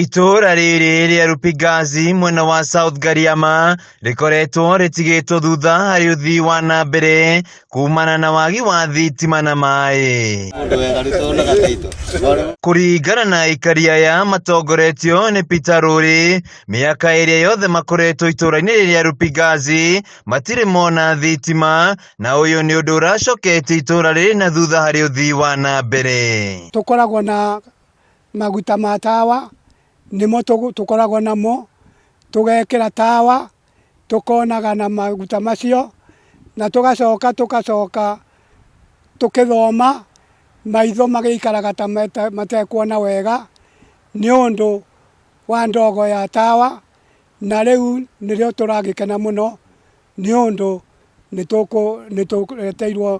Itũũra rĩrĩ rĩa Rupigazi mwena wa South Gariama rĩkoretwo rĩtigĩtwo thutha harĩ ũthii wa na mbere kumana na wagi wa thitima na maĩ. Kũringana na aikari aya matongoretio nĩ Peter Rũri, mĩaka ĩrĩa yothe makoretwo itũũra-inĩ rĩrĩ rĩa Rupigazi matirĩ mona thitima na ũyũ nĩ ũndũ ũracoketie itũũra rĩrĩ na thutha harĩ ũthii wa na mbere. Tũkoragwo na maguta ma tawa nĩmo tũkoragwo namo, tũgekĩra tawa tũkonaga na maguta macio, na tũgacoka tũgacoka tũkĩthoma maitho magĩikaraga ta matekuona wega nĩ ũndũ wa ndogo ya tawa, na rĩu nĩrĩo tũragĩkena mũno nĩ ũndũ nĩ tũreteirwo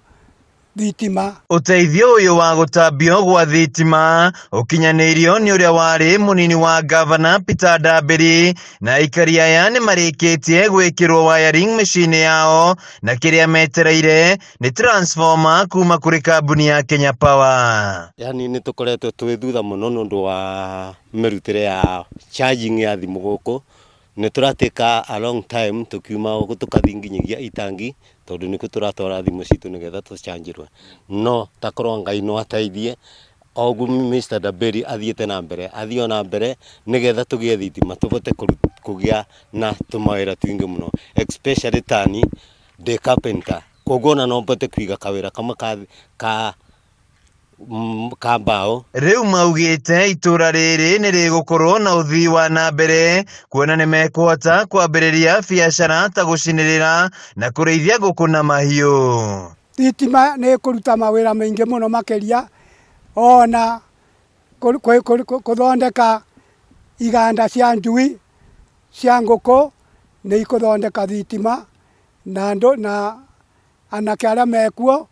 thitima. Ũteithio ũyũ wa gũtambio gwa thitima ũkinyanĩirio nĩ ũrĩa warĩ mũnini wa ngavana Peter Ndambĩri na aikari aya nĩ marĩkĩtie gwĩkĩrwo wiring mĩciĩ-inĩ yao na kĩrĩa metereire nĩ transformer kuma kũrĩ kambuni ya Kenya Power. Yani nĩ tũkoretwo twĩ thutha mũno nĩ ũndũ wa mĩrutĩre ya charging ya thimũ gũkũ. Nĩ tũratĩka a long time tũkiuma gũkũ tũkathiĩ nginyagia itangi tondũ nĩkuo tũratwara thimũ citũ nĩgetha tũcanjĩrwo. No takorwo Ngai no ateithie o ũguo Mister Daberi athiĩte na mbere, athiĩ o na mbere nĩgetha tũgĩe thitima tũhote kũgĩa na tũmawĩra tũingĩ mũno especially ta niĩ ndĩ carpenter koguo ona no mbote kũiga kawĩra kamwe ka ka mbaũ. Rĩu maugĩte itũra rĩrĩ nĩ rĩgũkorwo na ũthii wa na mbere kuona nĩ mekũhota kwambĩrĩria biacara ta gũcinĩrĩra na kũrĩithia ngũkũ na mahiũ. Thitima nĩ ĩkũruta mawĩra maingĩ mũno makĩria ona kũthondeka iganda cia njui, cia ngũkũ nĩ ikũthondeka thitima na andũ na anake arĩa mekuo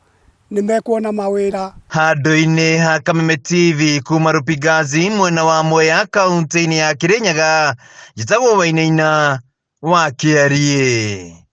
nĩ mekuona mawĩra. Handũ-inĩ ha Kameme TV kuma Rupigazi mwena wa Mwea kaunti-inĩ ya Kirinyaga, njĩtagwo Wainaina wa Kĩariĩ.